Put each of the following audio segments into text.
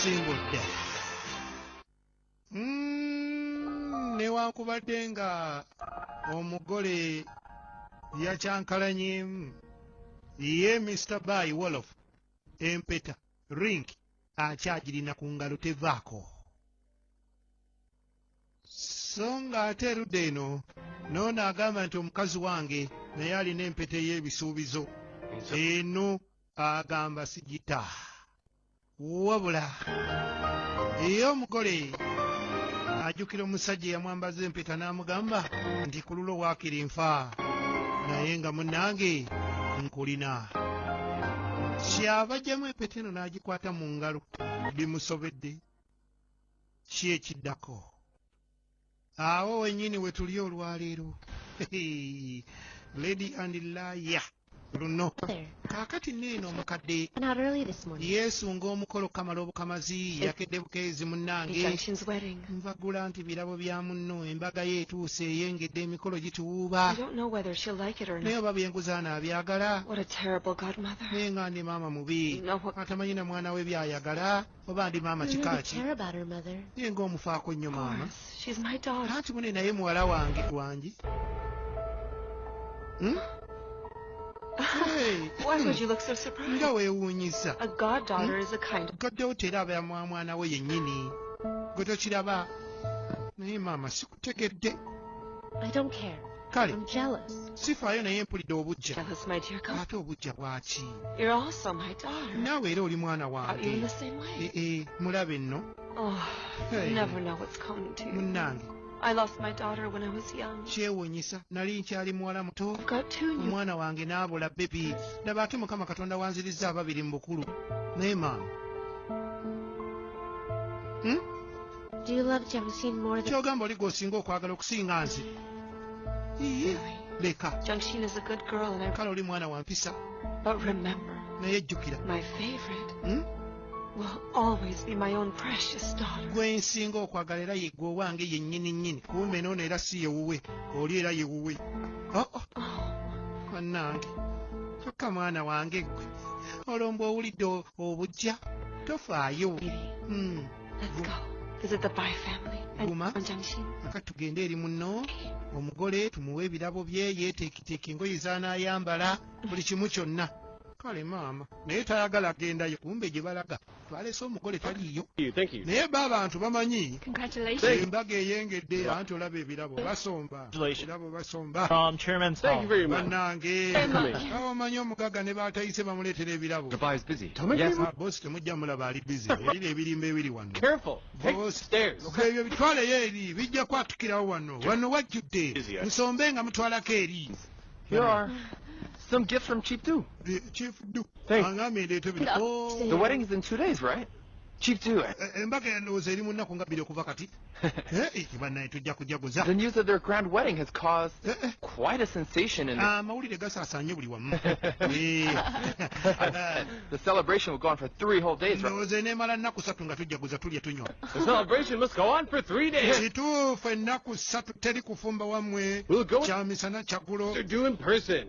Tusimbudde. Newankubadde nga omugole yakyankalanyemu, ye Mr. Bai Wolof empeta ring akyagirina ku ngalo, tevaako. So ng'ate erudda eno noono agamba nti omukazi wange naye alina empeta ey'ebisuubizo eno, agamba sigita. Wabula ye omugole ajjukira omusajja eyamwambaza empeta n'amugamba nti ku lulo waakiri nfa, naye nga munnange nkulina. Kyava ajjamu empeta eno n'agikwata mu ngalo, bimusobedde. Ki ekiddako? Awo wennyini we tuli olwaleero, Lady and Liar luno. Kaakati neeno omukadde yeesunga omukolo kamala obukamazi, yakedde bukeezi. Munnange, nvagula nti birabo bya munno, embaga ye etuuse, eyengedde, emikolo gituwuuba, naye oba byenguzaana abyagala? Naye nga ndi maama mubi atamanyi na mwana we byayagala, oba ndi maama kikaaki? Naye ng'omufaako nnyo maama. Anti mune naye muwala wange wangi. Nga weewuunyisa, goddaughter era aba mwana we yennyini, gwe tokiraba. Naye maama, sikutegedde. Kale sifaayo, naye mpulidde obujja. Ate obujja bwaki? Naawe era oli mwana wange. Ee, mulabe nno munnange. Kyewuunyisa, nali nkyali muwala muto, omwana wange n'abula. Baby, laba ate Mukama Katonda wanzirizza ababiri mu bukulu. Naye maama, Kyogamba oli gw'osinga okwagala okusinga nze? Leka. Kale oli mwana wa mpisa, naye jjukira, gwe nsinga okwagala era ye gwe owange yennyini nnyini. Kumbe noono era si yewuwe, oli era yewuwe. Oo, bannange, kyokka mwana wange gwe olomba owulidde obujja, tofaayo. Guma, aka tugende eri munno omugole tumuwe ebirabo bye, yeeteeketeeke engoye z'anaayambala, buli kimu kyonna. Kale maama naye tayagala gendayo, kumbe gye balaga twalese omugole taliiyo. Naye ba abantu bamanyi embaga eyengedde, anti olaba ebirabo basomba, ebirabo basomba. Bannange, omanyi omugagga ne batayise bamuleetera ebirabo. Bosi temujja mulaba, ali busy, erira ebirimba ebiri wano. Ebyo bitwaleyo eri, bijja kwatukirawo wano. Wano wajjudde, musombe nga mutwalako eri. Some gift from Chief Du. Chief Du angambye ndeete bino. The wedding is in 2 days, right? Chief Du. Embaga yandowooza eri mu nnaku nga 2 okuva kati. Bannaye, tujja kujaguza. The news of their grand wedding has caused quite a sensation in the Amawulire gasaasaanye buli wamu. The celebration will go on for 3 whole days, right? Ndowooza eneemala nnaku 3 nga tujjaguza, tulya, tunywa. The celebration must go on for 3 days. Kituufu, ennaku 3 teri kufumba wammwe. We'll go Kyamisana, kyaggulo. to do in person.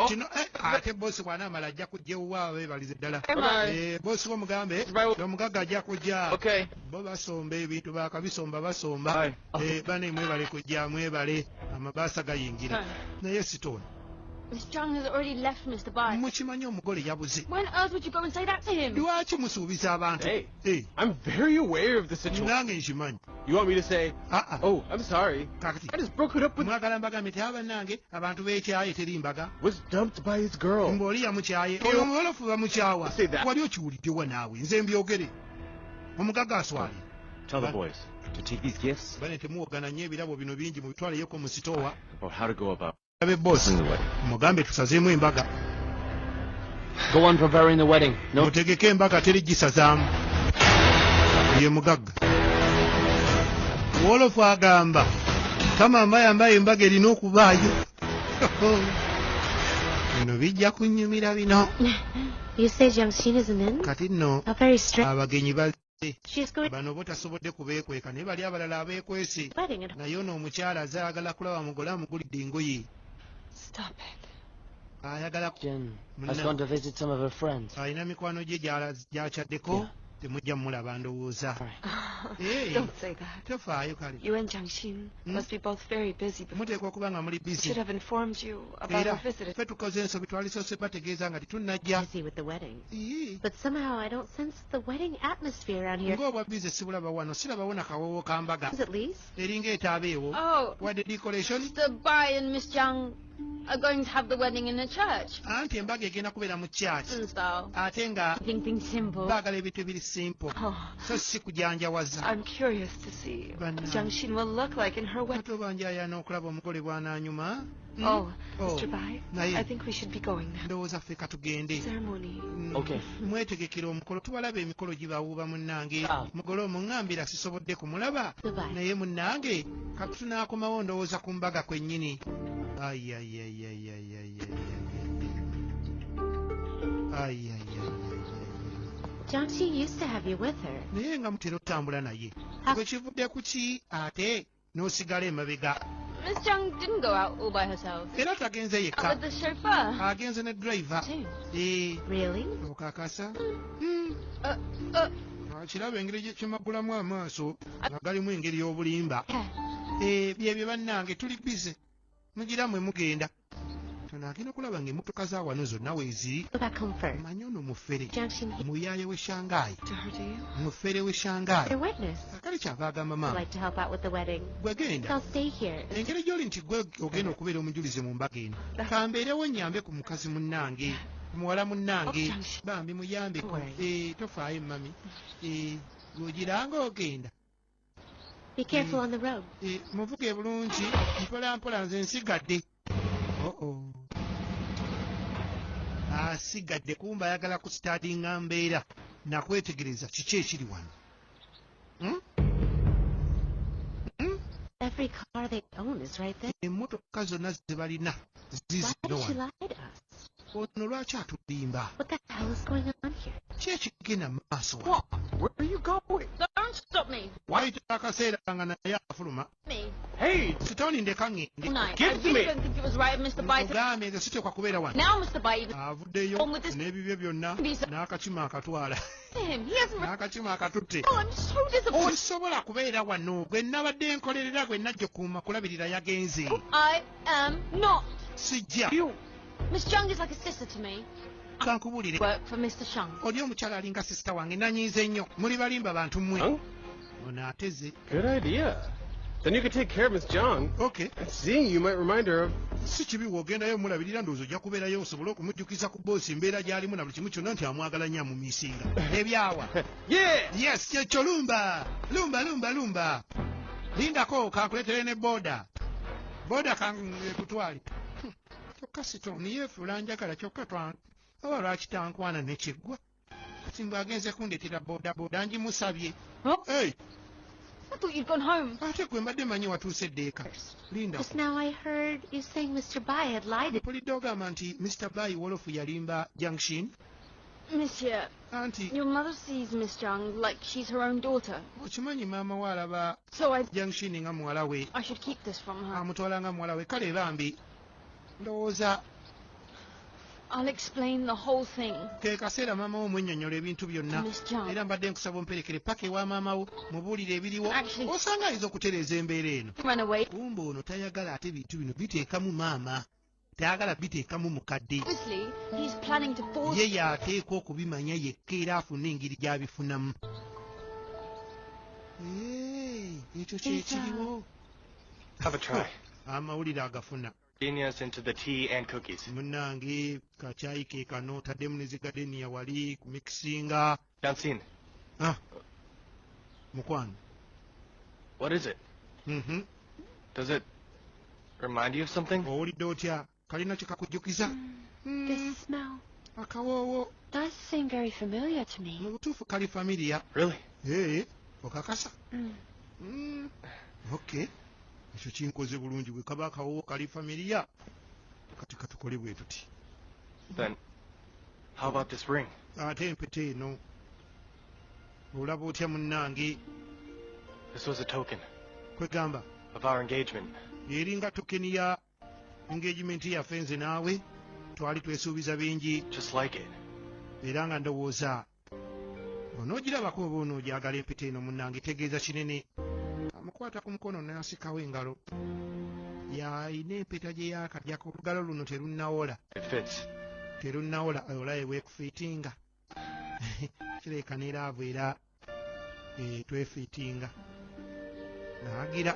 Kino ate bosi bw'anaamala ajja kujja ewuwe, beebalize ddala. Bye. Bosi wo mugambe omugagga ajja kujja. Okay. Bo basomba ebintu, bakabisomba, basomba. Bane mwebale kujja, mwebale, amabaasa gayingira naye sitooni. Miss Jung has already left Mr. Bai. Mukimanyi omugole yabuze. When else would you go and say that to him? Lwaki musuubiza abantu? Hey. I'm very aware of the situation. Nange nkimanyi. You want me to say, Ah, ah. "Oh, I'm sorry. Kakati I just broke it up with mwagala mbagambe nti abannange abantu beekyaye, teri mbaga? Was dumped by his girl." Ng'oli yamukyaye, oyo omuwolofu bamukyawa. Say that. Wali okiwuliddewa naawe? Nze mbyogere, omugagga aswale. Tell the boys to take these gifts Bane, temuwogana nnyo, ebirabo bino bingi, mubitwaleyeko mu sitoowa. About how to go about Abe bosi the wedding. Mugambe tusazeemu embaga. Go on preparing the wedding. No Mutegeke embaga, teri gisazaamu. Ye mugagga wolofu agamba kama yambaye embaga erina okubaayo. Bino bijja kunyumira bino. You say Jiangxin isn't in? Kati nno How very strange. abagenyi bazze. She's going Bano bo tasobodde kubeekweka, naye bali abalala abeekwese. to wedding at Naye ono omukyala azaagala kulaba mugole amugulidde engoye. Stop it. Ayagala Jen has gone to visit some of her friends. Alina mikwano gye gy'akyaddeko. Temujja mulaba ndowooza. Hey. Don't say that. Tofaayo kale. You and Jiang Xin must be both very busy. Before Muteekwa okuba nga muli we busy. should have informed you about Era our visit. ffe tukoze ensobi, twalisoose bategeeza nga tetunnajja. Busy with the wedding. Ii. But somehow I don't sense the wedding atmosphere around here. Ng'obwa busy sibulaba wano, sirabawo na kawoowo ka mbaga. At least. Eringa etaabeewo. Oh, Wadde decoration. Mr. Bai and Miss Jiang are going to have the wedding in the church. Anti embaga egenda kubeera mu church. Style. Ate nga Keeping things simple. baagala ebintu ebiri simple. Oh, So si kujanjawaza. I'm curious to see what But, Jiang Xin will look like in her wedding. Ate oba njayana okulaba omugole bw'anaanyuma. Oh, Oh, Mr. Bai, naye I think we should be going now. Ndowooza ffe katugende. Ceremony. Okay. Mwetegekera omukolo, tubalaba emikolo gibawuuba munnange. Ah. Mugole omuŋŋambira sisobodde kumulaba. Goodbye. Naye munnange kati tunaakomawo ndowooza ku mbaga kwennyini. Ayayayayayayayay. Ayayayayay. Jiang Xin used to have you with her. Naye nga mutera otambula naye. Ha- Gwe kivudde ku ki ate n'osigala emabega? Miss Jiang didn't go out all by herself. Era tagenze Out yekka. with the chauffeur. Agenze ne driver. Too. Eh, Really? okakasa? Kiraba engeri gye kimagulamu amaaso nga galimu engeri y'obulimba. Yeah. Eh, byebyo bannange, tuli busy. Mugira mwe mugenda. Tono agenda okulaba ng'emmotoka za wano zonna weeziri. Go back home first. Manyi ono mufere. Jiang Xin, Muyaaye w'e Shanghai. To her, do you? Mufere w'e Shanghai. your witness. Akale kyava agamba I'd maama. like to help out with the wedding. Gwe genda. I'll stay here. Engeri gy'oli nti gwe ogenda okubeera omujulizi mu mbaga eno. Kambeerewo nnyambe ku mukazi munnange. Muwala munnange. Bambi muyambeko. Eh, tofaayo mami. Eh, gw'ogiranga ogenda. Be careful on the road. Eh, muvuge bulungi mpola mpola, nze nsigadde. Oh-oh. Asigadde kumba ayagala kusitadinga mbeera nakwetegereza kiki ekiri wano. Hmm? Hmm? Every car they own is right there. Emmotoka zonna ze balina Why zizino did she wano. lie to us? Ono lwaki atulimba? What the hell is going on here? Ki ekigenda mu maaso wano? Where are you going? Don't stop me. Wayita akaseera nga naye afuluma. Me. Hey! Sitooni ndeka ŋŋende. All night. Give I it to really me. don't think it was right of Mr. Bai to... Ogambye nze siteekwa kubeera wano. Now Mr. Bai even Avuddeyo On with this- n'ebibye byonna n'akakima akatwala. to him. He hasn't... N'akakima akatutte. Oh, I'm so disappointed. Sisobola kubeera wano, gwe nabadde nkolerera, gwe najja okuuma kulabirira yagenze. I am not. Sijja. You! Miss Jiang is like a sister to me. Kankubuulire. Work for Mr. Shang. Oli omukyala alinga sister wange, nanyiize nnyo, muli balimba bantu mmwe. Huh? Ono ateze. Good idea. Then you could take care of Miss Jiang. Okay. And seeing you might remind her of. Si kibi w'ogendayo omulabirira, ndowooza ojja kubeerayo osobole okumujjukiza ku boosi embeera gy'alimu na buli kimu kyonna nti amwagala nnyo amumiisinga ebyawa. Yeah! Yes, kyekyo, lumba lumba lumba lumba, lindako kankuleetere ne booda booda kankutwale. Kyokka sitooni yeefuula njagala, kyokka twa oba lwaki tankwana nekiggwa? Kati mbw agenze kundeetera booda booda ngimusabye. Huh? Hey, I thought you'd gone home. Ate gwe mbadde manyi watuuse eddeeka. Linda. Just now I heard you saying Mr. Bai had lied to Mpulidde ogamba nti Mr. Bai wolofu yalimba Junction. Monsieur, Anti your mother sees Miss Jiang like she's her own daughter. Okimanyi maama we alaba So I Junction nga muwala we. I should keep this from her. Amutwala nga muwala we. Kale bambi ndowooza I'll explain the whole thing ke kaseera maama wo mwennyonnyola ebintu to byonna. Miss Jiang. Era mbadde nkusaba omperekere paka ewa maama wo mubuulire ebiriwo. Actually- Osanga ayinza okutereeza embeera eno. Run away. Kumba ono tayagala ate bintu bino biteekamu maama, tayagala biteekamu mukadde. Obviously, he's planning to force Ye yateekwa okubimanya yekka era afune engeri gy'abifunamu. Eh, ekyo kyekiriwo. Have a try. Amawulire agafuna. Gardenias into the tea and cookies. Munnange kakyayi ke kano taddemu ne zigardenia wali kumikisinga. Jiangxin, Ah, mukwano. What is it? Mhm. Does it remind you of something? Owulidde otya, kalina kye kakujjukiza? This smell Akawoowo does seem very familiar to me. Mu butuufu kali familiar. Really? Ee, okakasa? Okay, ekyo kinkoze bulungi bwe kaba akawoowo kali familiar. Kati katukole bwe tuti. Then, how about this ring? Ate empeta eno olaba otya munnange? This was a token Kwegamba of our engagement. Eringa token ya engagement yaffe nze naawe, twali twesuubiza bingi. Just like it. Era nga ndowooza Onoogirabako oba onoogyagala empeta eno munnange tegeeza kinene. Amukwata ku mukono n'asikawo engalo. Yalina empeta gye yaakajjako, olugalo luno terunnawola. It fits. Terunnawola, olaye bwekufiitinga. Kireka ne laavu era twefiitinga. N'agira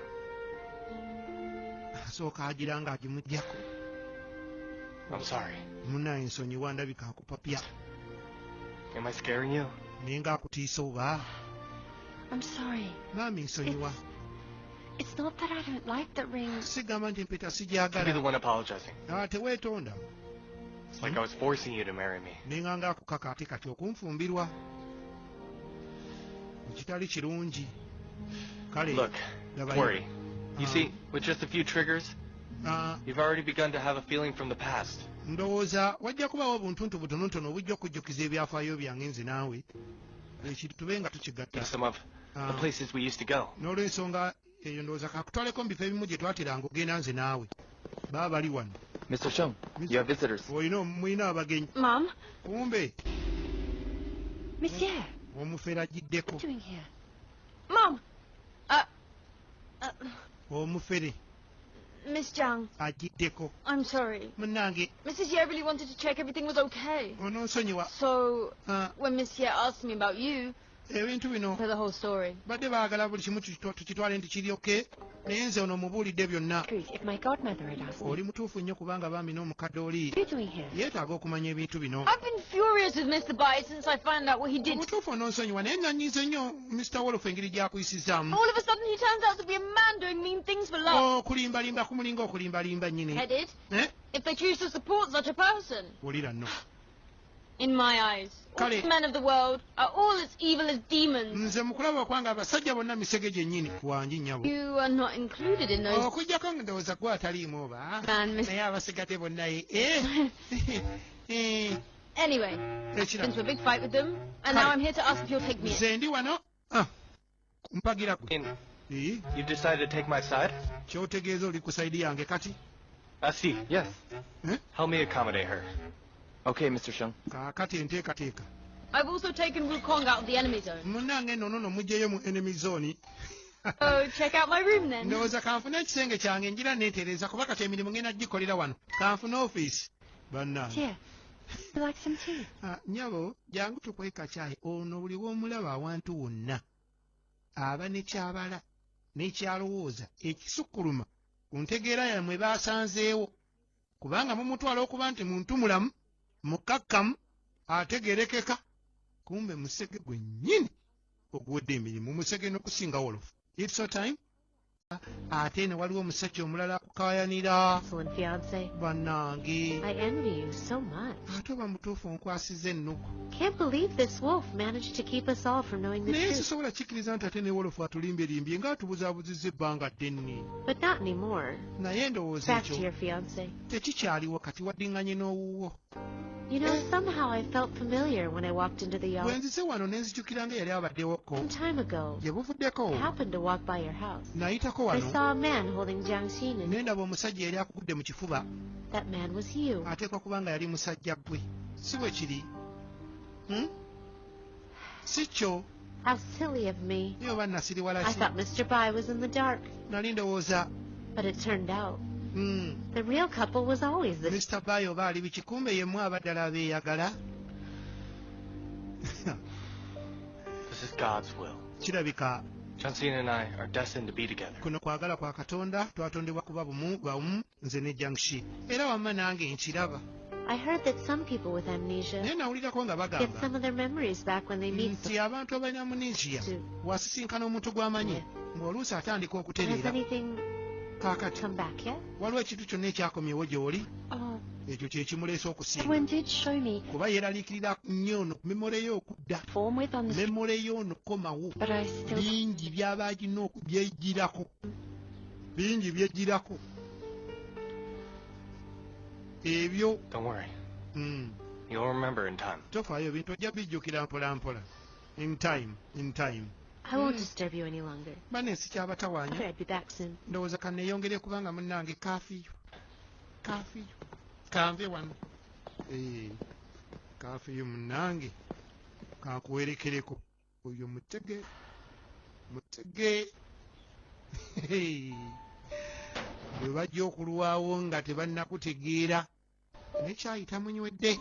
asooka agira ng'agimuggyako. I'm sorry. Munnaye nsonyiwa, ndabika akupapya. Am I scaring you? Naye ng'akutiisa oba? I'm sorry. Maami nsonyiwa. It's not that I don't like the ring. Sigamba nti empeta You'd be sigyagala. the one apologizing. Ah, teweetonda. It's like I was forcing you to marry me. Naye nga ng'akukaka ate kati okunfumbirwa. Ekitali kirungi. Kale Look, labayo. don't worry. You Ah. see, with just a few triggers, Ah, you've already begun to have a feeling from the past. Ndowooza wajja kubaawo obuntuntu butonotono obujja okujjukiza ebyafaayo byange nze naawe, ekintu tube nga tukigatta. Some of the Ah, places we used to go. N'olwensonga eyo ndowooza kakutwaleko mu bifo ebimu gye twateranga okugenda nze naawe. Baba bali wano. Mr. Chung, you have visitors. Olina mulina abagenyi. Mom? Kumbe Monsieur, omufere agiddeko. what are you doing here? Mom! Omufere Miss Zhang, agiddeko. I'm sorry. Munnange Mrs. Ye really wanted to check everything was okay. ononsonyiwa. So, Ah, when Miss Ye asked me about you, ebintu bino tell the whole story. badde baagala buli kimu tukitwale nti kiri okay, naye nze ono mubuulidde byonna. Truth, if my godmother had asked me. Oli mutuufu nnyo kubanga bambi n'omukadde oli What are you doing here? yeetaaga okumanya ebintu bino. I've been furious with Mr. Bai since I found out what he did. Omutuufu ononsonyiwa, naye nanyize nnyo Mr. Wolf engeri gy'akuyisizaamu. All of a sudden, he turns out to be a man doing mean things for love. Okulimbalimba kumulinga okulimbalimba nnyini. Headed, Eh? if they choose to support such a person. Wulira nno. In my eyes, all Kale. the men of the world are all as evil as demons. Nze mu kulaba okwanga abasajja bonna misege gyennyini wangi nnyabo. You are not included in those Okuggyako nga ndowooza gwe ataliimu oba man, Miss. naye abasigadde bonna ye eh? Eh, Anyway, ekirala into a big fight with them, and now Kale. I'm here to ask if you'll take me in. Nze ndi wano, ah, mpagira gwe. And Eh, you've decided to take my side? Kyotegeeza oli ku side yange kati? I see, yes. Eh? Help me accommodate her. Okay, Mr. Shung. Kaakati enteekateeka. I've also taken Wukong out of the enemy zone. Munnange nno nono muggyeyo mu enemy zone. So check out my room then. Ndowooza kanfune ekisenge kyange ngira neetereza kuba kati emirimu ngenda gikolera wano, kanfune ofiisi bannange. Dear, you like some tea? Ah, nnyabo jangu tukweka kyayi. Ono buli w'omulaba awantu wonna aba ne kyabala n'ekyalowooza ekisukkuluma ku ntegeera yammwe baasanzeewo, kubanga mumutwala okuba nti muntu mulamu mukkakkamu ategerekeka, kumbe musege gwennyini oguwedde emirimu, musege n'okusinga wolofu. It's your time. Ate ne waliwo omusajja omulala akukayanira. Excellent fiance. Bannange. I envy you so much. Ate oba mutuufu nkwasiza ennugu. Can't believe this wolf managed to keep us all from knowing the Naye truth. sisobola kikkiriza nti ate ne wolofu atulimbyelimbye ng'atubuzaabuzizza ebbanga ddene. But not anymore. Naye ndowooza Back to ekyo your fiance. tekikyaliwo kati, waddiŋŋanye n'owuwo. You know, somehow I felt familiar when I walked into the Bwe yard nzize wano ne nzijukira nga eyali abaddewoko some time ago. gye buvuddeko. I happened to walk by your house. Nayitako I wano saw a man holding Jiang Xin, and ne ndaba omusajja eyali akugudde mu kifuba. that man was you. Ateekwa kuba nga yali musajja gwe, si bwe kiri? Hmm? Si kyo? How silly of me. Naye oba nasiriwala I ki? thought Mr. Bai was in the dark, Nali ndowooza but it turned out the real couple was always the Mr. Bayo oba ali biki, kumbe yemmwe abaddala abeeyagala. This is God's will. Kirabika Johnson and I are destined to be together. kuno kwagala kwa Katonda, twatondebwa kuba bumu bamu nze ne Jangshi, era wamma nange nkiraba. I heard that some people with amnesia Naye nawulirako nga get bagamba some of their memories back when they meet nti abantu abalina amnesia some wasisinkana omuntu gw'amanyi ng'oluusi atandika Has okutereera. anything Kaakati come back yet? waliwo ekintu kyonna ekyakomyewo gy'oli? Oh, Ekyo kye kimuleese okusinga someone did show me kuba yeeraliikirira nnyo ono memore ye okudda form with on the street, memore ye ono komawo. but I still Bingi byaba alina okubyejjirako, bingi byejjirako ebyo. Don't worry. You'll remember in time. Tofaayo, ebintu ojja bijjukira mpola mpola, in time, in time. I won't disturb you any longer. Bane sikyabatawaanya. I I'd be back soon. Ndowooza kanneeyongere kubanga munnange kaafiyo kaafiyo kanve wano. Eh, kaafiyo munnange kankuwerekereko. Oyo mutege mutege. Bwe bajja okulwawo nga tebannakutegeera nekyayita munywedde.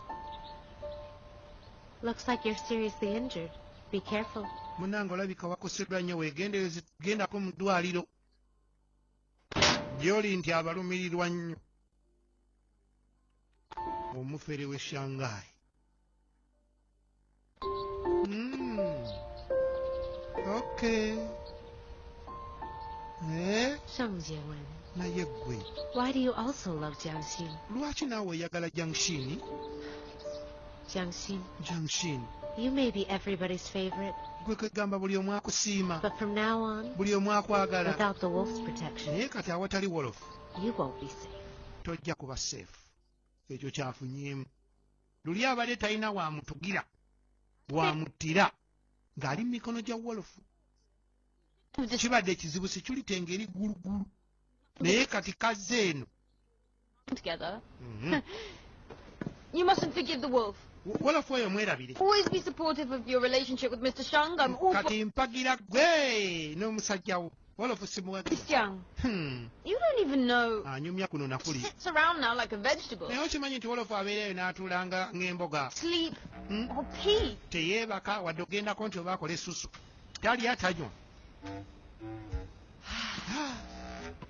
Looks like you're seriously injured. Be careful. Munnange olabika wakoseddwa nnyo, weegendereze, gendako mu ddwaliro gy'oli nti abalumirirwa nnyo. Omufere w'e Shanghai. Okay. Eh? Shang Jiewen. Naye ggwe. Why do you also love Jiang Xin? Lwaki naawe oyagala Jiang Xin? Jiang Xin. Jiang Xin. You may be everybody's favorite. Gwe kwegamba buli omu akusiima. But from now on, buli omu akwagala. Without the wolf's protection, naye kati awatali wolofu, you won't be safe. Tojja kuba safe. Ekyo kyafunyeemu. Luli abadde talina wamutugira, wamuttira ng'ali mu mikono gya wolofu. Kibadde ekizibu security ng'eri gulugulu. Naye kati kazze eno. Together. You mustn't forgive the wolf. Wolofu oyo mwerabire. Always be supportive of your relationship with Mr. Shang. I'm all for... Kati mpagira gwe n'omusajja wo. Wolofu simuwagira. Miss Jiang. You don't even know. Anyumya kuno na kuli. Sits around now like a vegetable. Naye okimanyi nti wolofu abeerayo n'atuulanga ng'emboga. Sleep or pee. Teyeebaka wadde ogendako nti oba akola essusu. Talya tanywa.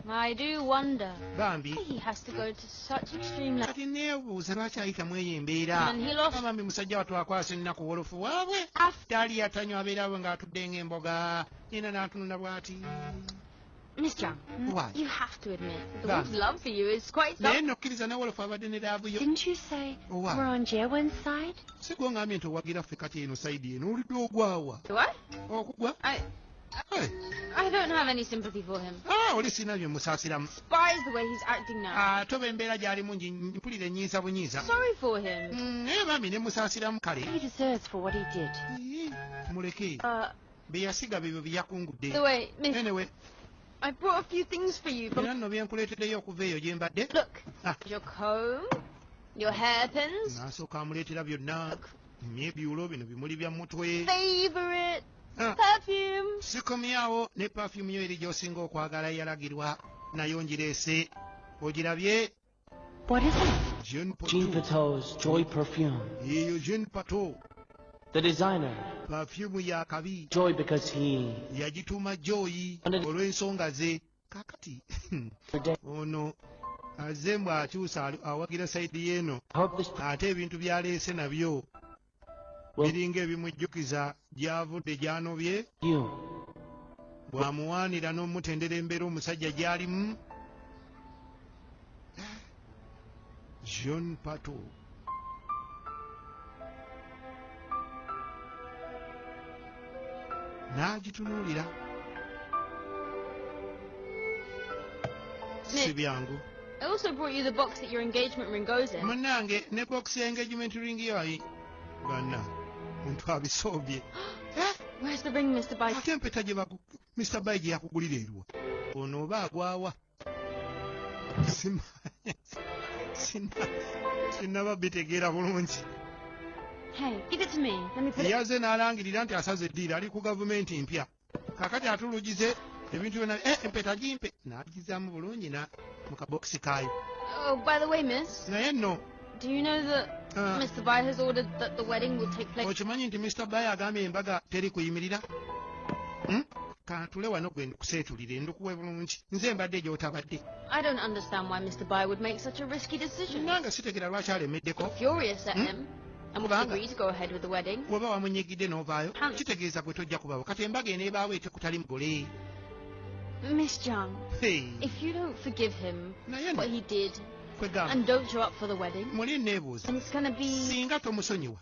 I do wonder. Bambi. He has to go to such extreme lengths. Kati neebuuza lwaki ayitamu eyo embeera. And he lost. Bambi musajja wattu akwasa ennaku wolofu waabwe. Talya tanywa abeerawo ng'atudde ng'emboga. Yena n'atunula bw'ati. Miss Jiang, Why? You have to admit the Bambi. wolf's love for you is quite Naye something. nno kkiriza ne wolofu abadde ne laavu yo. Didn't you say Owa. we're on Jiewen's side? Si gwe ongambye nti owagira ffe kati eno sayidi eno olidde ogwawa. What? Okugwa? Hey. I don't have any sympathy for him. Ah, oli sirina bye musaasiramu. Despise the way he's acting now. Ate oba embeera gy'alimu mpulira ennyiiza bunyiiza. Sorry for him. Naye bambi ne musaasiramu kale. He deserves for what he did. Muleke. Bye yasiga bye bye yakungudde. The way, Miss. Anyway. I brought a few things for you. Era nno bye nkuleeteddeyo okuva eyo gye mbadde. Look. Ah. Your comb, your hairpins. N'asooka amuleetera byonna. Emyebyulo bino bimuli bya mutwe. Favorite. Perfume. Sikomyawo ne perfume yo eri gy'osinga okwagala yalagirwa nayo ngireese. Ogirabye? What is it? Jean Jean Pateau's Joy Perfume. Eyo Jean Pateau. The designer. Perfume ya kabi. Joy because he yagituuma Joy olw'ensonga ze. Kaakati ono azze mbw akyusa awagira sayidi y'eno ate ebintu by'aleese nabyo biringa ebimujjukiza gy'avudde gy'anobye bw'amuwaanira n'omutendera embeera omusajja gy'alimu. Jean Pateau. N'agitunuulira. Si byangu. I also brought you the box that your engagement ring goes in. Munnange ne box ya engagement ring yo ayi. Banna, muntu abisoobye. Where's the ring, Mr. Bai? Ate empeta gye Mr. Bai gye yakugulira erwa. Ono oba agwawa. Sinnaba bitegeera bulungi. Hey, give it to me. Let me put it. Yazze n'alangirira nti asaze eddiiro ali ku gavumenti mpya. Kaakati atulugize ebintu byonna empeta gimpe n'agizaamu bulungi na mu kabokisi kaayo. Oh, by the way, miss. Naye nno. Do you know that Mr. Bai has ordered that the wedding will take place? Okimanyi nti Mr. Bai agambye embaga teri kuyimirira? Kantule wano gwe nkuseetulire ndukuwe bulungi. Nze mbadde gy'otabadde. I don't understand why Mr. Bai would make such a risky decision. Nange sitegeera lwaki alemeddeko. Furious at him. And would agree to go ahead with the wedding. Bw'oba wamunyigidde n'ovaayo, kitegeeza gwe tojja kubaawo. Kati embaga eneebaawo etya kutali mugole? Miss Jiang, Hey. if you don't forgive him Naye what he did kwegamba and don't show up for the wedding, muli neebuuza then it's gonna be singa tomusonyiwa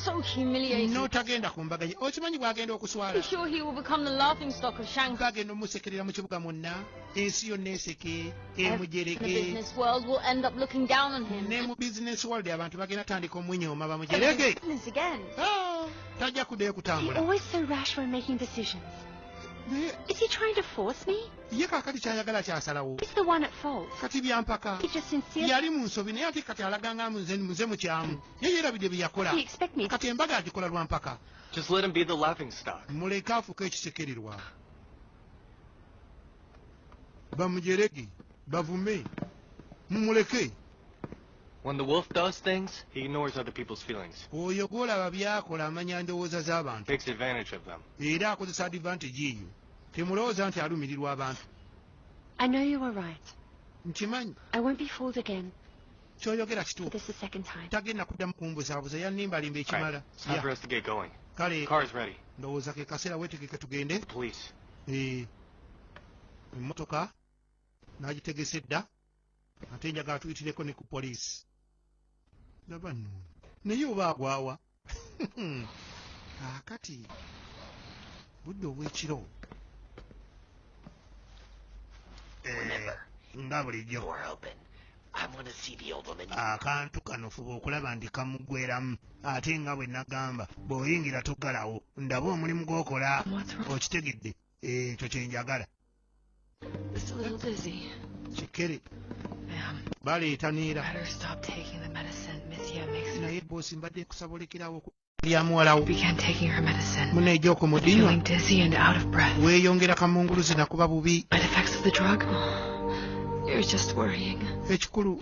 so humiliating. n'otagenda ku mbaga ye, okimanyi bw'agenda okuswala. I'm sure he will become the laughing stock of Shanghai. Bagenda omusekerera mu kibuga mwonna, ensi yonna eseke, The emujereke. business world will end up looking down on him. Ne mu business world abantu bagenda tandika omunyooma bamujereke. Business again. Tajja kuddayo He kutambula. always so rash when making decisions. Naye Is he trying to force me? Ye kaakati kyayagala kyasalawo. He's the one at fault. Kati byampaka. He just sincerely. Yali mu nsobi, naye ate kati alaga nga nze muze mukyamu, ye yeerabidde bye yakola. He expect me. Kati embaga agikola lwa mpaka. Just let him be the laughing stock. Muleke afuuke ekisekererwa, bamujerege, bavume, mumuleke. When the wolf does things, he ignores other people's feelings. Oyo gw'olaba byakola amanya ndowooza z'abantu. Takes advantage of them. Era akozesa advantage eyo. Temulowooza nti alumirirwa abantu. I know you were right. Nkimanyi. I won't be fooled again. Kyoyogera kituufu. This is the second time. Tagenda kuddamu kumbuzaabuza, yannimbalimba ekimala. It's time for us to get going. Kale. Car's ready. Ndowooza ke kaseera weetegeke tugende. The police. Emmotoka n'agitegese dda, ate njagala tuyitireko ne ku poliisi. Laba nno, naye oba agwawa. Kaakati budde obw'ekiro, nga bulijjo akantu kano fuba okulaba nti kamuggweramu, ate nga bwe nagamba bw'oyingira toggalawo, ndaba omulimu gw'okola okitegedde, ekyo kye njagala. Just a little dizzy. Kikere. Ma'am, baleeta neera. better stop taking the medicine. Miss Ye makes me Naye boosi, mbadde nkusaba olekerawo lya muwalawo. began taking her medicine. Muneejja okumudinywa. Feeling dizzy and out of breath. Weeyongera kamunguluzi nakuba bubi. Side effects of the drug? You're just worrying. Ekikulu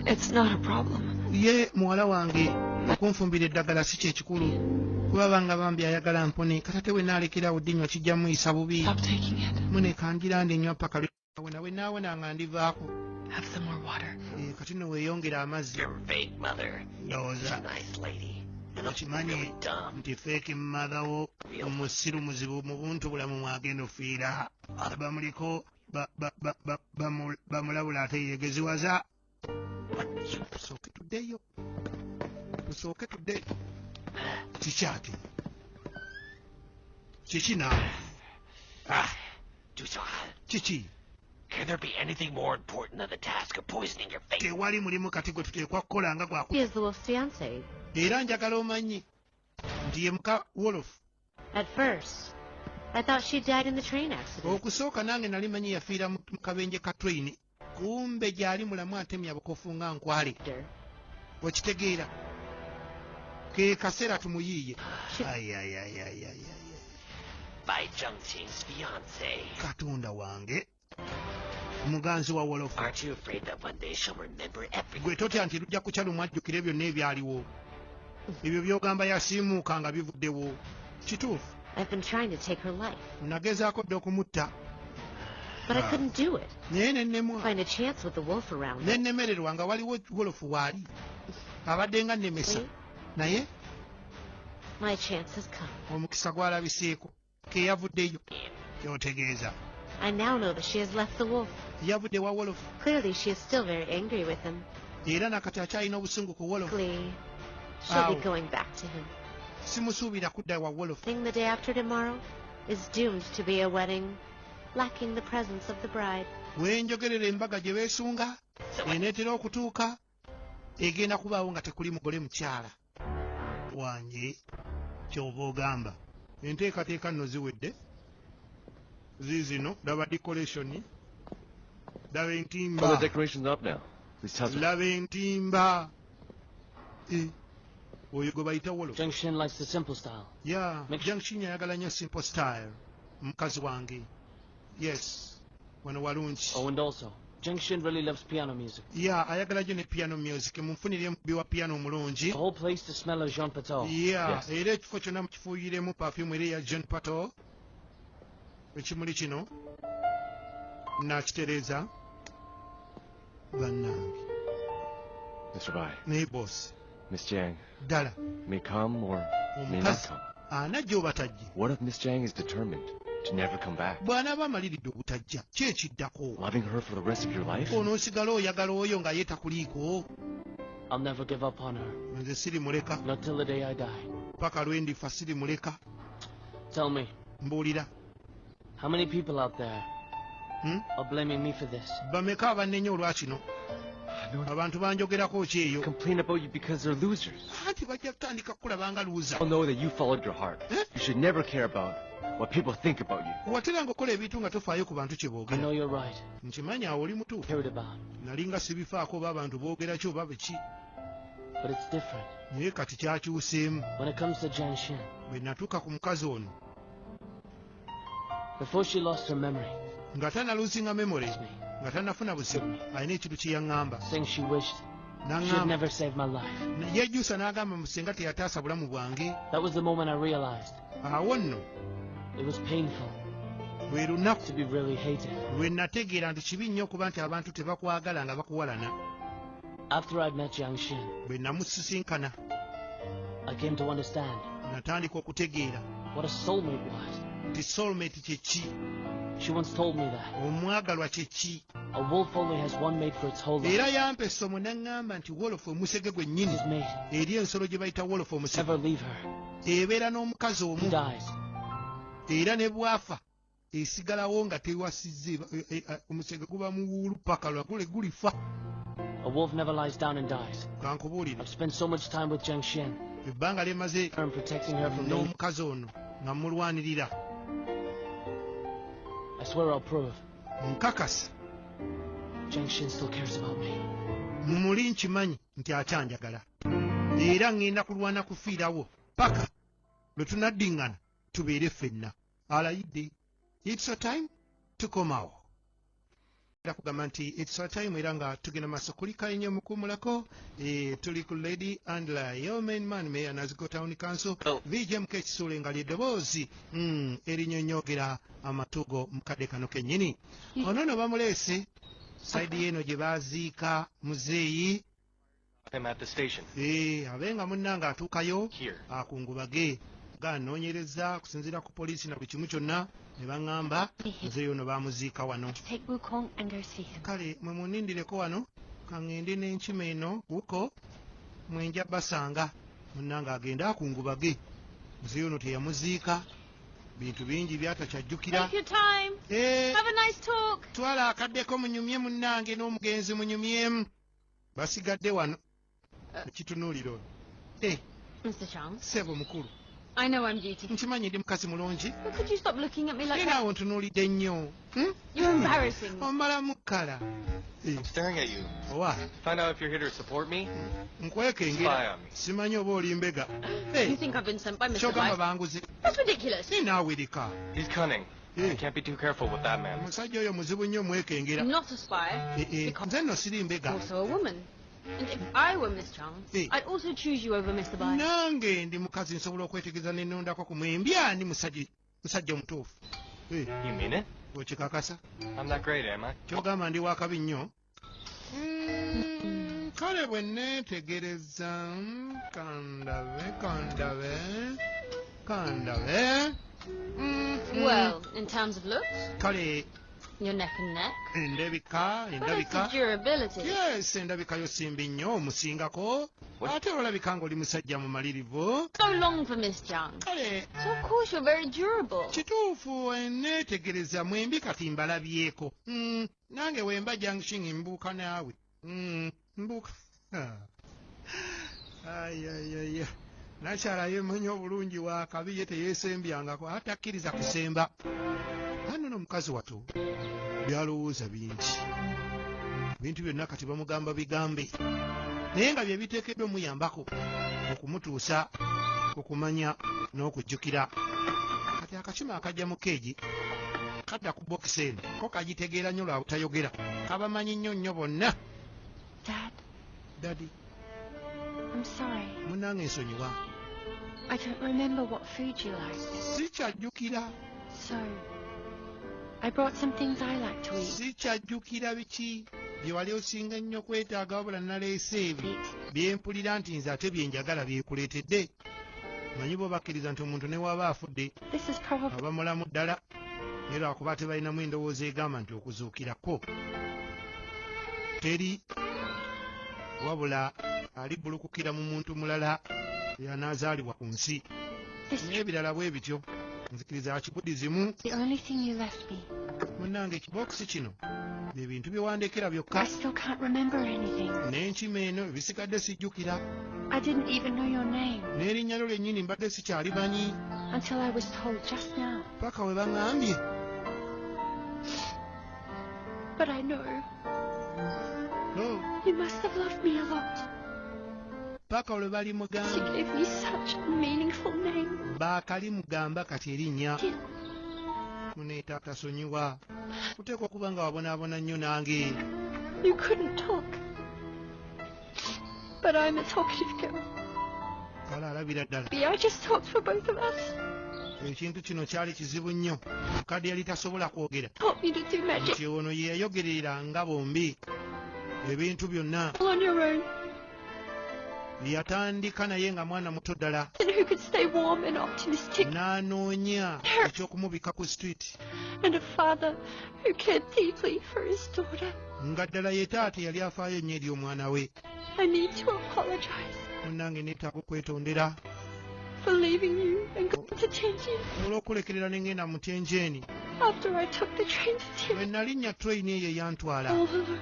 It's not a problem. Ye muwala wange okunfumbira eddagala si kyekikulu, kuba banga bambi ayagala mpone. Katate we naalekerawo ddinywa kijja muyisa bubi. Stop taking it. Mune kangira ndinywa paka lwewona we naawona nga ndivaako. Have some more water. Kati nno weeyongera amazzi. Your fake mother. Ndowooza She's a nice lady. okimanyi Really dumb. nti fake mother wo musiru muzibu mu buntu bulamu mwagenda ofiira. Bamuliko bamulabula ate yeegeziwaza. Tusooke tuddeyo, tusooke tudde. Kiki ate? Kiki naawe? Ah, Dusan, kiki? can there be anything more important than the task of poisoning your face? Tewali mulimu kati gwe tuteekwa kukola nga gwaku. He is the wolf's fiancée. Era njagala omanye nti ye muka wolofu. At first, I thought she died in the train accident. Okusooka nange nali manyi yafiira mu kabenje ka train, kumbe gyali mulamu atemya bukofu nga nkwale. Okitegeera ke kaseera tumuyiiye. Ai, ai, ai, ai, ai, ai. Bai Zhengqing's fiancée. Katonda wange, muganzi wa wolofu. Aren't you afraid that one day she'll remember everything? Gwe totya nti lujja kukya lumu ajjukire byonna ebyaliwo? Ebyo by'ogamba yasiimuuka nga bivuddewo kituufu. I've been trying to take her life, Nagezaako dda okumutta, but I couldn't do it. Naye ne nnemwa. Find a chance with the wolf around. Ne nnemererwa nga waliwo wolofu waali abadde nga nnemesa, naye My chance has come. Omukisa gwalabiseeko ke yavuddeyo. Kyotegeeza I now know that she has left the wolf. Yavudde wa wolofu. Clearly, she is still very angry with him. Era nakati akyalina obusungu ku wolofu. Glee. She'll be Ow. going back to him. Simusuubira kudda wa wolofu. Thing the day after tomorrow is doomed to be a wedding lacking the presence of the bride. Wenjogerera embaga gye beesunga eneetera okutuuka egenda kubaawo nga tekuli mugole mukyala wange. Kyova ogamba enteekateeka nno ziwedde, ziizino. Laba decoration, laba All entimba. the decorations up now. Please tell Laba entimba. Oyo gwe bayita wolo. Junction likes the simple style. Ya. Make- Junction ayagala nnyo simple style, mukazi wange. Yes, wano walungi. Oh, and also, Junction really loves piano music. Ya, ayagala nnyo ne piano music. Munfunire omukubi wa piano omulungi. The whole place to smell of Jean Pateau. Ya. Yes. Era ekifo kyonna mukifuuyiremu perfume era eya Jean Pato. Ekimuli kino nakitereeza, bannange. Mr. Bai, Naye boss. Miss Jiang Ddala may come or may not omukazi come. Anajja oba tajje? What if Miss Jiang is determined to never come back? Bw'anaaba amaliridde obutajja, ki ekiddako? Loving her for the rest of your life? Onoosigala oyagala oyo nga ye takuliiko? I'll never give up on her. Nze sirimuleka. Not till the day I die. Paka lwe ndifa sirimuleka. Tell me, Mbuulira. How many people out there Hmm? are blaming me for this? Bameka abannenya olwa kino? No. Abantu banjogerako ki eyo? Complain about you because they're losers. Anti bajja kutandika kukulaba nga loser. All know that you followed your heart. Eh? You should never care about what people think about you. Wateranga okukola ebintu nga tofaayo ku bantu kye I boogera. know you're right. Nkimanyi awo oli mutuufu. Cared about. Nalinga sibifaako oba abantu boogera ki oba biki. But it's different. Naye kati kyakyuseemu. When it comes to Jiang Xin, Bwe natuuka ku mukazi ono, before she lost her memory, nga tanaluzinga memory, asked me, nga tanafuna buzibu, alina ekintu kye yaŋŋamba. saying she wished she had N'aŋŋamba never saved my life. yejjusa n'agamba musenga teyataasa bulamu bwange. That was the moment I realized Awo nno it was painful lwe lunaku to be really hated. lwe nategeera nti kibi nnyo okuba nti abantu tebakwagala nga bakuwalana. After I'd met Jiang Xin, Bwe namusisinkana, I came to understand natandika okutegeera what a soulmate was. nti soulmate kye ki, She once told me that omwagalwa kye ki. a wolf only has one mate for its whole life. Era yampa essomo n'aŋŋamba nti wolofu omusege gwennyini His mate eri ensolo gye bayita wolofu omusege never leave her. ebeera n'omukazi He omu, dies. era ne bw'afa esigalawo nga tewasizza omusege guba muwuulu paka lwagule gulifa. A wolf never lies down and dies. Kankubuulire, I've spent so much time with Jiang Xin, ebbanga lye maze her and protecting her from danger. n'omukazi ono nga mulwanirira, I swear I'll prove nkakasa Jiang Xin still cares about me. muli nkimanyi nti akyanjagala, era ŋŋenda kulwana kufiirawo paka lwe tunaddiŋŋana tubeere ffenna. Alayidde, it's a time tukomawo. Era kugamba nti it's a time, era nga tugenda maaso kulika ennyo mukuumulako. Tuli ku Lady Andla yo main man mayor Nazigo Town Council, VJMK Kisuule nga lyeddoboozi erinyonyogera amatugo mu kadde kano kennyini. Ono nno bamuleese sayidi eno gye baaziika muzeeyi. I'm at the station. Abe nga munnange atuukayo Here. akungubage ganoonyereza okusinziira ku poliisi na buli kimu kyonna, ne baŋŋamba muzeeyi ono baamuziika wano. Take Wukong and go see him. Kale mwe munindireko wano kaŋŋende n'enkima eno wuko mwenja basanga. Munnange agende akungubage, muzeeyi ono teyamuziika, bintu bingi byatakyajjukira. Take your time. Have a nice talk. Twala akaddeko munyumye munnange n'omugenzi munyumyemu. Basigadde wano ekitunuulira ono. Mr. Chang, Ssebo mukulu. I know I'm beautiful. Nkimanyi ndi mukazi mulungi. But could you stop looking at me like Naye that? naawe ontunuulidde nnyo. You're embarrassing me. Omalamu kkala. I'm staring at you. Owa Find out if you're here to support me. Spy nkwekengera on me. simanyi oba oli mbega. You think I've been sent by Mr. Kyogamba Bai? banguze. That's ridiculous. Naye naawe leka. He's cunning. I can't be too careful with that man. Omusajja oyo muzibu nnyo mwekengera. I'm not a spy. Nze nno siri mbega. I'm also a woman. And if I were Miss Chang, Eh. I'd also choose you over Mr. Bai. Nange ndi mukazi nsobola okwetegereza nenondako ku mwembi ani musajja omutuufu. You mean it? Okikakasa? I'm that great, am I? Kyogamba ndi wakabi nnyo? Kale bwe neetegereza, kandabe kandabe kandabe. Well, in terms of looks, Kale you're neck and neck. endabika But as endabika to durability, yes, endabika yo simbi nnyo omusingako, ate olabika ng'oli musajja mumalirivu. so long for Miss Chang. Kale So of course you're very durable. kituufu neetegereza mwembi kati mbalabyeko. Nange wemba junction mbuuka naawe. Mbuuka. Ayayaya, nakyala yeemanyi obulungi wa kabi, ye teyeesembyangako atakkiriza kusemba. Ano n'omukazi watu byalowooza bingi, bintu byonna kati bamugamba bigambe, naye nga bye biteekeddwa omuyambako okumutuusa okumanya n'okujjukira. Kati akakima akajja mu keegi kadda ku bokisi eno ko kagitegeera nnyo lwa butayogera, kabamanyi nnyo nnyo bonna. Dad, Dadi. I'm sorry. Munnange ensonyiwa. I don't remember what food you like. Sikyajjukira. So, I brought some things I like to eat. Sikyajjukira biki bye wali osinga ennyo kwetaaga, wabula naleese ebyo bye mpulira nti nze ate bye njagala byekuleetedde. Manyi bo bakkiriza nti omuntu ne waba afudde This is probably aba mulamu ddala, naye lwakuba tebalinamu endowooza egamba nti okuzuukirako teri, wabula alibbulukukira mu muntu mulala yanaazaalibwa ku nsi this n'ebirala bwe bityo. Nzikiriza ya kibudizimu. The only thing you left me. Munnange, ekibokisi kino bye bintu bye wandekera byokka. I still can't remember anything. N'enkima eno ebisigadde sijjukira. I didn't even know your name N'erinnya lyo lyennyini mbadde sikyalimanyi until I was told just now. Paka we baŋŋambye. But I know No, you must have loved me a lot. Paka lwe bali You mugambye. gave me such a meaningful name. Baakali mugamba kati erinnya. Yeah. Muneeta tasonyiwa, kuteekwa okuba nga wabonaabona nnyo nange. You couldn't talk. But I'm a talkative girl. Kale alabira ddala. Maybe I just talked for both of us. Ekintu kino kyali kizibu nnyo, mukadde yali tasobola kwogera. Taught me to do magic Nti ono ye yayogerera nga bombi ebintu byonna. all on your own. Yatandika naye nga mwana muto ddala. And who could stay warm and optimistic. N'anoonya ekyokumubika ku street. And a father who cared deeply for his daughter. Nga ddala ye taata yali afaayo ennyo eri omwana we. I need to apologize Munnange, neetaaga okwetondera for leaving you and going to Tianjin olw'okulekerera ne ŋŋenda mu Tyenjeeni after I took the train to bwe Tianjin. nalinnya train eyo eyantwala. All alone,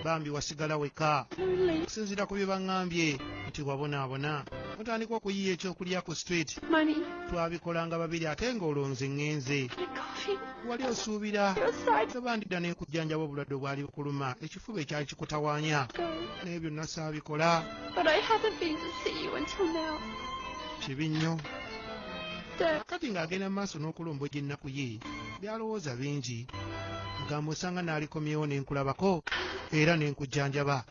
Bambi wasigala weka. lonely. Okusinziira ku bye baŋŋambye nti wabonaabona, otandika okuyiya ekyokulya ku street. Money Twabikolanga babiri ate ng'olwo nze ŋŋenze. and a coffee. Wali osuubira Your side tebandidda n'ekujjanjaba obulwadde obwali bukuluma, ekifuba ekyali kikutawaanya, go. naye byonna saabikola. But I haven't been to see you until now. Kibi nnyo. Dad, Kati ng'agenda mu maaso n'okulombojja ennaku ye, byalowooza bingi, agamba osanga n'alikomyewo ne nkulabako era ne nkujjanjaba.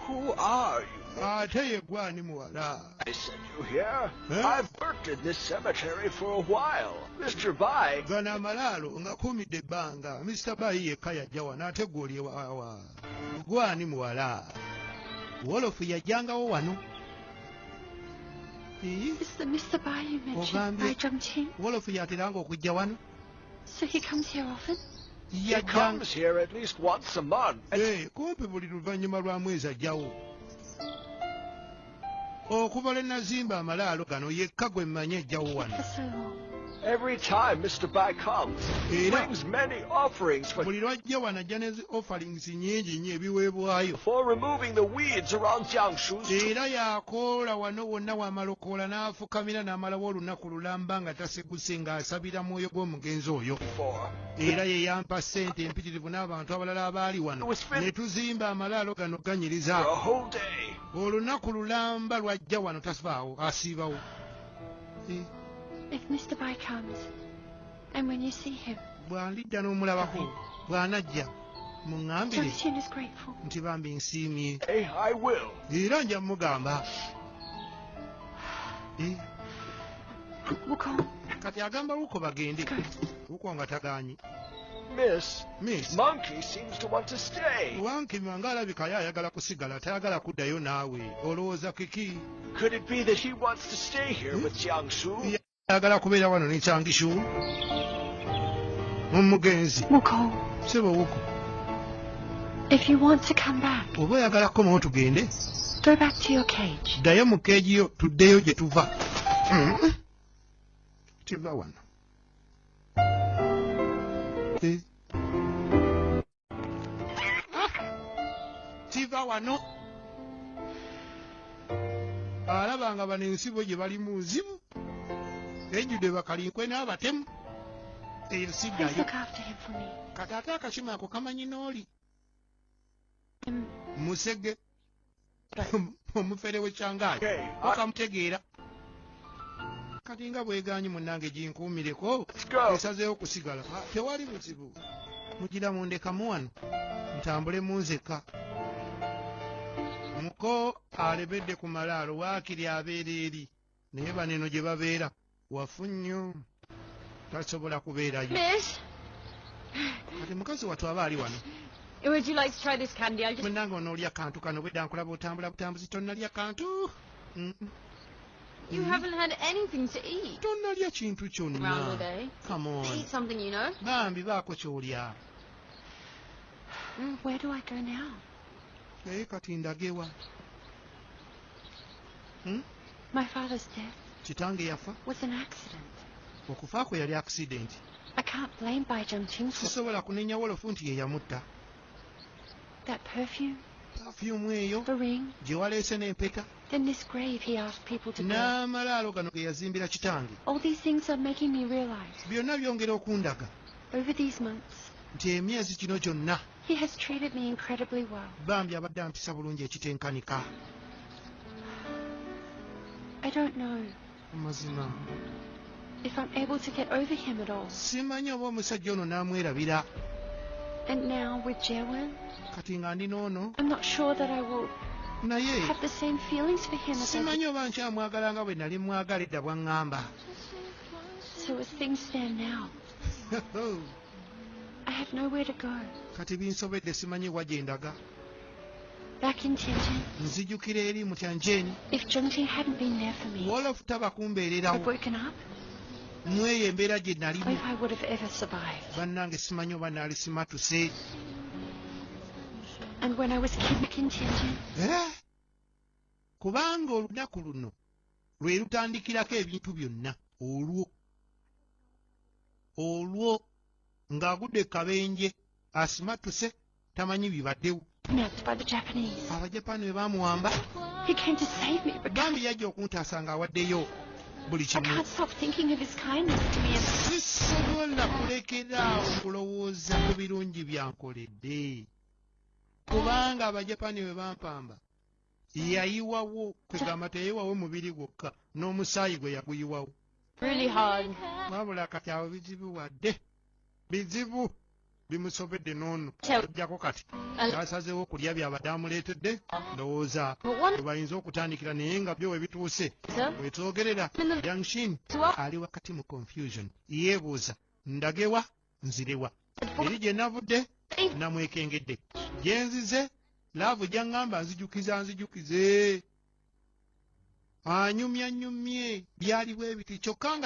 Who are you? Ate ye gwani muwala? I sent you here. Huh? I've worked in this cemetery for a while. Mr. Bai Gano amalaalo ngakuumidde ebbanga, Mr. Bayi yekka yajja wano, ate gwe oli wawa? Gwani muwala? Wolofu yajjangawo wano. Ii, is the Mr. Bai you mentioned Ogambye- Bai Zhongqing? Wolofu yateranga okujja wano. So he comes here often? He Yajjanga comes here at least once a month. Eh, kumpi buli luvannyuma lwa mwezi ajjawo. Okuva lwe nazimba amalaalo gano, yekka gwe mmanyi ejjawo wano. For so long. Every time Mr. Bai comes, he Era brings many offerings for, buli lwajja wano ajja ne zi offerings nnyingi nnyo, ebiweebwayo. for removing the weeds around Jiangshu's Era yakoola wano wonna, wamala okoola n'afukamira n'amalawo olunaku lulamba nga taseguse, ng'asabira mwoyo gw'omugenzi oyo. for. Era ye yampa ssente empitirivu n'abantu abalala abaali wano ne tuzimba amalaalo gano ganyiriza. For a whole day. Olunaku lulamba lwajja wano tasibaawo, asiibawo. Eh, If Mr. Bai comes, and when you see him, Bw'alidda n'omulabako, bw'anajja muŋŋambire Jiangxian is grateful. Nti bambi nsiimye. Hey, I will. Era nja mugamba. Eh, Wukong, kati agamba Wuko bagende. go. Wuko nga tagaanyi. Miss, Miss, Monkey seems to want to stay. Wankima ng'alabika ye ayagala kusigala, tayagala kuddayo naawe. Olowooza kiki? Could it be that he wants to stay here with Jiangshu? Ayagala kubeera wano ne Kyangishu omugenzi. Wukong, Sebo Wuko, if you want to come back, oba oyagala kukomawo tugende, go back to your cage. Ddayo mu keegi yo, tuddeyo gye tuva. Tiva wano. Eh. Ah! Tiva wano. Alaba nga bano ensibo gye balimu nzibu, ejjudde bakalinkwe n'abatemu. Eyo Please siddayo. look after him for me. Kati ate akakima ako kamanyi n'oli musege omufere w'ekyangaayi. Okay, Okamutegeera kati nga bweganyi. Munnange, ginkuumireko. let's go. Esazeewo kusigala. Ah, tewali buzibu, mugira mundekamu wano ntambule munzeka. Muko alebedde ku malaalo, waakiri abeera eri, naye baneno gye babeera wafu nnyo, tasobola kubeerayo. Miss, Kati mukazi wattu aba ali wano. would you like to try this candy? I just Munnange, onoolya kantu kano? Bwedda nkulaba otambula butambuzi, tonnalya kantu. You haven't had anything to eat Tonnalya kintu around all kyonna. day. Come on. Eat something. Bambi, baako ky'olya. Where do I go now? Naye kati ndagewa? My father's death Kitange yafa was an accident. Okufa kwe yali accident. I can't blame Bai Jungqing for Sisobola kunenya wolofu nti ye yamutta. that perfume, Perfume eyo the ring, gye waleese n'empeta then this grave he asked people to build. N'amalaalo gano ge yazimbira kitange. All these things are making me realize Byonna byongera okundaga over these months nti emyezi kino gyonna he has treated me incredibly well. Bambi abadde ampisa bulungi ekitenkanika. I don't know Mazima if I'm able to get over him at all. Simanyi oba omusajja ono n'amwerabira. And now with Jerwin, Kati nga ndi n'ono I'm not sure that I will naye have the same feelings for him as I did. Simanyi oba nkyamwagala nga bwe nali mwagala edda bwaŋŋamba. So as things stand now, I have nowhere to go. Kati binsobedde simanyi wa gye ndaga. Back in Tianjin, Nzijukira eri mu Tianjin. If Jungqing hadn't been there for me, Wolofu taba I've kumbeererawo woken up, mweyo embeera gye nalimu. If I would have ever survived. Bannange simanyi oba naali simatuse. And when I was kidnapped in Tianjin, Eh? Kubanga olunaku luno lwe lutandikirako ebintu byonna olwo ng'agudde kabenje asimatuse tamanyi bibaddewo. Kidnapped by the Japanese. Abajapaani bwe baamuwamba. He came to save me, but Bambi yajja okuntaasa ng'awaddeyo buli I kimu. Can't stop thinking of his kindness to me and Sisobola kulekeraawo kulowooza ku birungi byankoledde kubanga Abajapaani bwe bampamba yayiwawo kwegamba teyayiwawo mubiri gwokka n'omusaayi gwe yaguyiwawo. Really hard. Wabula kati awo bizibu wadde bizibu bimusobedde n'ono ojjako kati yasazeewo okulya byabadde amuleetedde ndowooza But one webayinza okutandikira naye nga byo we bituuse sir, wetwogerera Yangshin ali wakati mu confusion yeebuuza ndagewa nzirewa eri gye navudde namwekengedde gye nzize love gyaŋŋamba nzijukiza nzijukize anyumya nyumye byali bwe biti kyokka nga